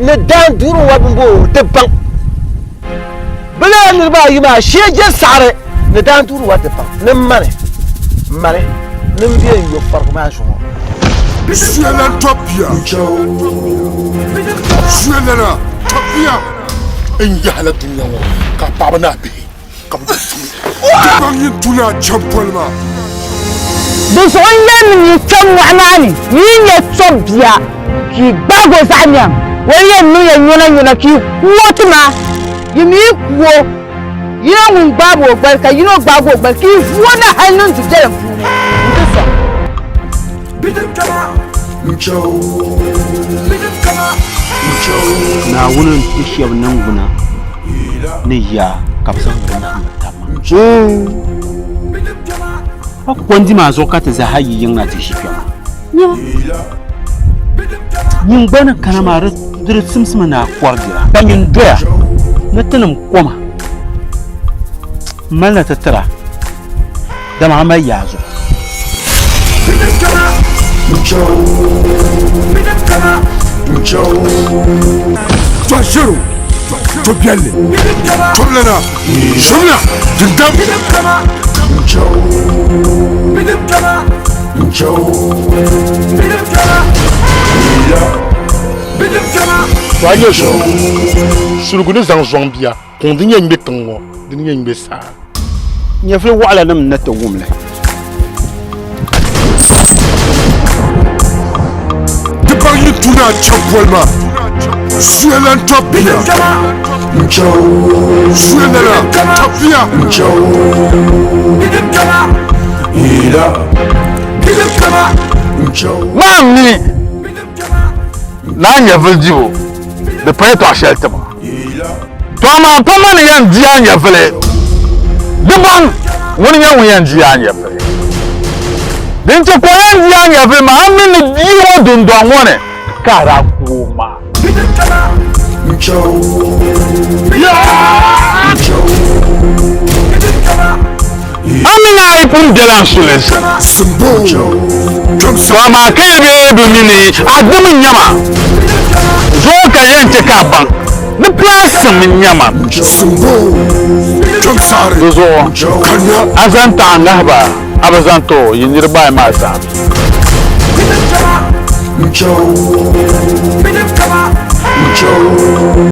Ni daan duuri wa bimbo ti baŋ bɛ lala niriba ayi maa shee je saɣiri ni daan duuri wa ti baŋ ni mani mani ni m be n yo farigu maa zuŋɔ. Suya tɔbia, suya lana tɔbia n yahala dunia ŋɔ ka paɣaba ni a bihi ka bɛ tumi. Ti baŋ yin tuni a champoli maa. Di zuɣu n yɛli ni yi kpɛm mɔɣu maa ni, yi yi nya tɔbbia ka yi gbaag o zaɣ nɛŋ, o ni yɛn niŋ ya nyɔnanyɔna ka yi ku o ti ma. Yi mi yi ku o, yino ŋun gbaag o gbali ka yino gbaag o gbali ka yi vu o na hal niŋ du biɛlim puuni nti sɔŋ. Naawuni n-ti shɛba niŋgbuna ni yaa ka bɛ zaŋdi bɛ nahim taba maa. Pa kɔndi maa zuɣu ka ti zaa yi yiŋ na ti ʒi kpe maa. Nyin gba ni kana maa di di simsimi ni a kɔri dira. Ka nyin doya ni tinim koma m-mali na ti tira, dama a mali yaa zuɣu. Tɔʒiro, tɔbiɛlli, tɔbilana, zomina, dindam. To a nyɛ zuɣu suligu ni zaŋ zɔŋ bia kuŋ di nyɛ ŋmɛ tiŋ ŋɔ di ni nyɛ ŋmɛ saa. Nyɛvili waɣila nim ni ti wum li. Di baŋ yi tu ni a chɛ boli ma suya lan tɔ bia suya lana tɔ bia. Maa mi ni a nyɛvili dibu di pa yɛtɔɣ shɛli ti ma. To amaa pa ma ni yɛn di a nyɛvili, di baŋ ŋuni nyɛ ŋun yɛn di a nyɛvili. Din chɛ ka o yɛn di a nyɛvili maa, a mi ni yi o dundɔŋ ŋɔ ni ka a daa ku o maa. A mini a yi pun bela n sulinsi ni, to amaa ka yi bee bi mi ni a dim n-nyɛ ma, zuɣu ka yɛn chɛ ka a baŋ ni pilasim n-nyɛ ma. Di zuɣu a zaŋ taɣi ŋahiba a bi zaŋ ti o yi niriba ayi maa zaa.